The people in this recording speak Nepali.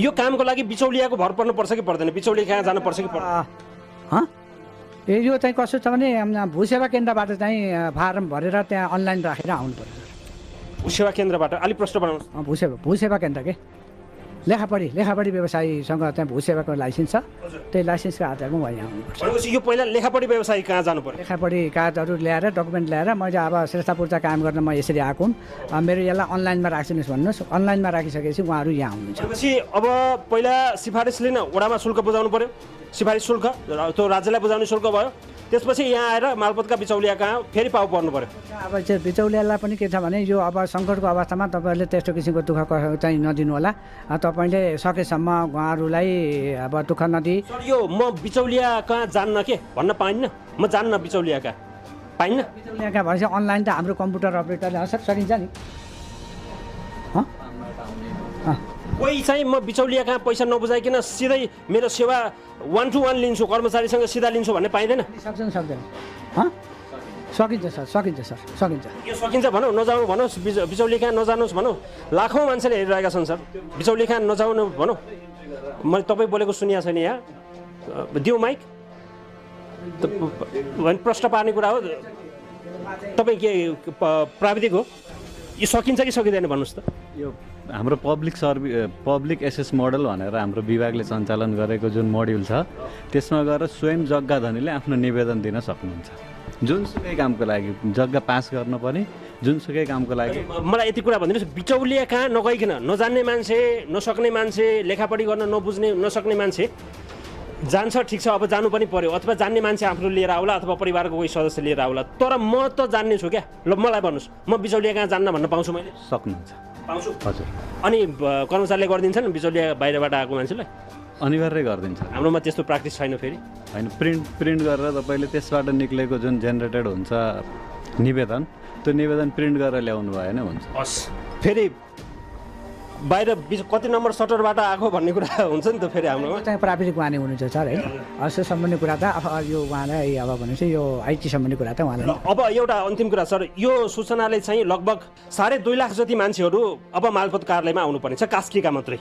यो कामको लागि बिचौलियाको भर पर्नुपर्छ कि पर्दैन? बिचौलिया कहाँ जानुपर्छ कि पर्दैन? यो चाहिँ कसो छ भने भूसेवा केन्द्रबाट चाहिँ फारम भरेर त्यहाँ अनलाइन राखेर आउनु पर्छ। भूसेवा केन्द्रबाट अलिक प्रश्न बनाउनुहोस्। भूसेवा केन्द्र के लेखापढी व्यवसायीसँग त्यहाँ भूसेवाको लाइसेन्स छ, त्यही लाइसेन्सको आधारमा उहाँ यहाँ आउनुपर्छ। भनेपछि यो पहिला लेखापढी व्यवसायी कहाँ जानु पर्यो? लेखापढी कागजहरू ल्याएर डकुमेन्ट ल्याएर मैले अब श्रेष्ठ पूर्जा काम गर्न म यसरी आएको हुँ, मेरो यसलाई अनलाइनमा राखिदिनुहोस् भन्नुहोस्। अनलाइनमा राखिसकेपछि उहाँहरू यहाँ आउनुहुन्छ। भनेपछि अब पहिला सिफारिस लिन वडामा शुल्क बुझाउनु पर्यो, सिफारिस शुल्क त्यो राज्यलाई बुझाउने शुल्क भयो। त्यसपछि यहाँ आएर मालपोतका बिचौलिया कहाँ फेरि पाउ पर्नु पर्यो। अब चाहिँ बिचौलियालाई पनि के छ भने यो अब सङ्कटको अवस्थामा तपाईँहरूले त्यस्तो किसिमको दुःख चाहिँ नदिनु होला। तपाईँले सकेसम्म उहाँहरूलाई अब दुःख नदिई सर यो म बिचौलिया कहाँ जान्न के भन्न पाइन्न? म जान्न बिचौलिया कहाँ पाइन्न? बिचौलिया कहाँ भनेपछि अनलाइन त हाम्रो कम्प्युटर अपरेटरले असर सकिन्छ नि। कोही चाहिँ म बिचौलिया कहाँ पैसा नबुझाइकन सिधै मेरो सेवा 1 to 1 लिन्छु, कर्मचारीसँग सिधा लिन्छु भन्ने पाइँदैन? सक्दैन। सकिन्छ सर। यो सकिन्छ भनौँ, नजाउँ भनौँ, बिचौलिया कहाँ नजानुहोस् भनौँ। लाखौँ मान्छेले हेरिरहेका छन् सर, बिचौलिया कहाँ नजाउनु भनौँ। मैले तपाईँ बोलेको सुनिया छैन यहाँ, दिउँ माइक? प्रश्न पार्ने कुरा हो। तपाईँ के प्राविधिक हो? यो सकिन्छ कि सकिँदैन भन्नुहोस् त? यो हाम्रो पब्लिक एसेस मोडल भनेर हाम्रो विभागले सञ्चालन गरेको जुन मोड्युल छ त्यसमा गएर स्वयं जग्गा धनीले आफ्नो निवेदन दिन सक्नुहुन्छ। जुनसुकै कामको लागि जग्गा पास गर्न पर्ने, जुनसुकै कामको लागि। मलाई यति कुरा भनिदिनुहोस्, बिचौलिया कहाँ नगइकन नजान्ने मान्छे, नसक्ने मान्छे, लेखापढी गर्न नसक्ने मान्छे जान्छ, ठिक छ, अब जानु पनि पर्यो, अथवा जान्ने मान्छे आफ्नो लिएर आउला अथवा परिवारको कोही सदस्य लिएर आउला। तर म त जान्ने छु क्या, ल मलाई भन्नुहोस्, म बिचौलिया कहाँ जान्न भन्न पाउँछु मैले? सक्नुहुन्छ। पाउँछु हजुर। अनि कर्मचारीले गरिदिन्छन् बिचौलिया बाहिरबाट आएको मान्छेलाई? अनिवार्य गरिदिन्छ। हाम्रोमा त्यस्तो प्र्याक्टिस छैन। फेरि होइन, प्रिन्ट गरेर तपाईँले त्यसबाट निक्लेको जुन जेनेरेटेड हुन्छ निवेदन, त्यो निवेदन प्रिन्ट गरेर ल्याउनु भयो भने हुन्छ। हस्, फेरि बाहिर कति नम्बर सटरबाट आएको भन्ने कुरा हुन्छ नि त फेरि हाम्रोमा? चाहिँ प्राविधिक उहाँ नै हुनुहुन्छ सर होइन। त्यो सम्बन्धी कुरा त यो उहाँलाई अब भनेपछि यो आइटी सम्बन्धी कुरा त उहाँलाई। अब एउटा अन्तिम कुरा सर, यो सूचनाले चाहिँ लगभग 2.5 लाख जति मान्छेहरू अब मालपोत कार्यालयमा आउनुपर्ने छ, कास्कीका मात्रै।